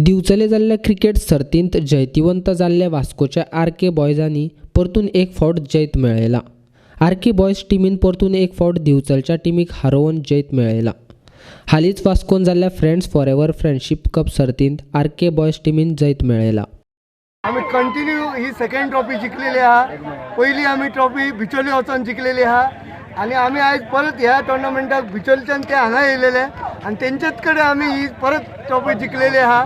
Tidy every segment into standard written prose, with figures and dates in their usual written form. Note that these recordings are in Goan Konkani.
दिवचले जाल्ल्या क्रिकेट सर्तींत जैतिवंत जाल्ल्या वास्कोच्या आर के बॉयजांनी परतून एक फावट जैत मेळयलां. आर के बॉयज टिमीन परतून एक फावट दिवचलच्या टिमीक हारोवन जैत मेळयलां. हालींच वास्कोन जाल्ल्या friends for ever friendship cup सर्तींत आर के बॉयज टिमीन जैत मेळयलां. आमी कंटिन्यू ही सेकंड ट्रॉफी जिखलेली आहा. पयली आमी ट्रॉफी बिचोली वचोन जिखलेली आहा आनी आमी आयज परत ह्या टोर्नामेंटाक बिचोलच्यान ते हांगा येयलेले आनी तेंच्याच कडेन आमी ही परत ट्रॉफी जिखलेली आहा.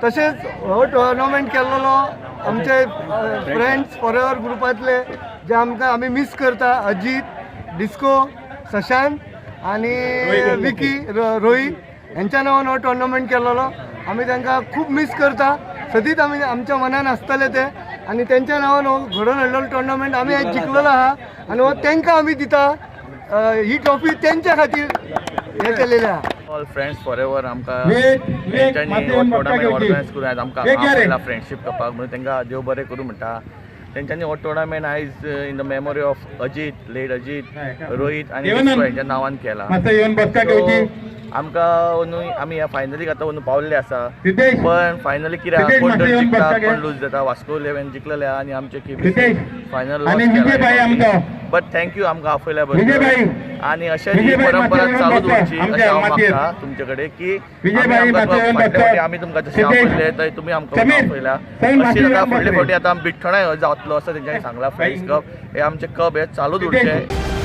तशेंच हो टोर्नामेंट केल्लो आमचे फ्रेंड्स फॉर एवर ग्रुपांतले जे आमकां आमी मिस करता, अजीत, डिस्को, सशांत आनी विकी, रोहित हेंच्या नांवान हो टोर्नामेंट केलेलो. आमी तांकां खूब मिस करता. सदींच आमी आमच्या मनान आसतले ते आनी तेंच्या नांवान हो घडोवन हाडलेलो टोर्नामेंट आमी आयज जिखलेलो आहा आनी हो तांकां आमी दिता. ही ट्रॉफी तेंच्या खातीर हे केलेली आहा. ऑल फ्रेंड्स फॉर एवर आमकां विवेक, विवेक, तेंच्यांनी मातयेन हो बसका टुर्नामेंट घेवची. ऑर्गनायज करून आयज आमकां एक या रे. आपयला फ्रेंडशीप कपाक म्हणून तांकां देव बरें करूं म्हणटा. तेंच्यांनी हो टुर्नामेंट आयज in the memory of Ajit, late Ajit, Rohit आनी देवानंद. डिस्को हेंच्या नांवान केला. मातसो येवन बसका घेवची. So, आमकां न्हू आमी ह्या फायनलीक आतां अंदू पावल्ले आसा. सिद्धेश. पण फायनली कितें आहा, सिद्धेश, कोण मातसो तर येवन जिखता, बसका घे. कोण लूज जाता. वास्को 11 जिखलेले आहा आनी आमचे केबीसी सिद्धेश. फायनल आनी विजय भाई आमचो. बट thank you आमकां आपयल्या विजय भाई. आनी अशें ही विजय भाई, परंपरा मातसो येवन चालू बसता. दवरची आमच्या अशें हांव मातयेर. मागता तुमचे कडेन की विजय आमी भाई, आमकां मातसो येवन फाटल्या बसता. फावटी आमी तुमकां जशें सिद्धेश. आपयलें तर तुमी आमकां समीर. आपयला. समीर, मातसो अशी आतां येवन फुडले बस रे. फावटी आतां बिठ्ठोणा जातलो असो तेंच्यांनी सांगलां. फ्रेंड्स कप हे आमचे कप हे चालूच सिद्धेश. उरचे.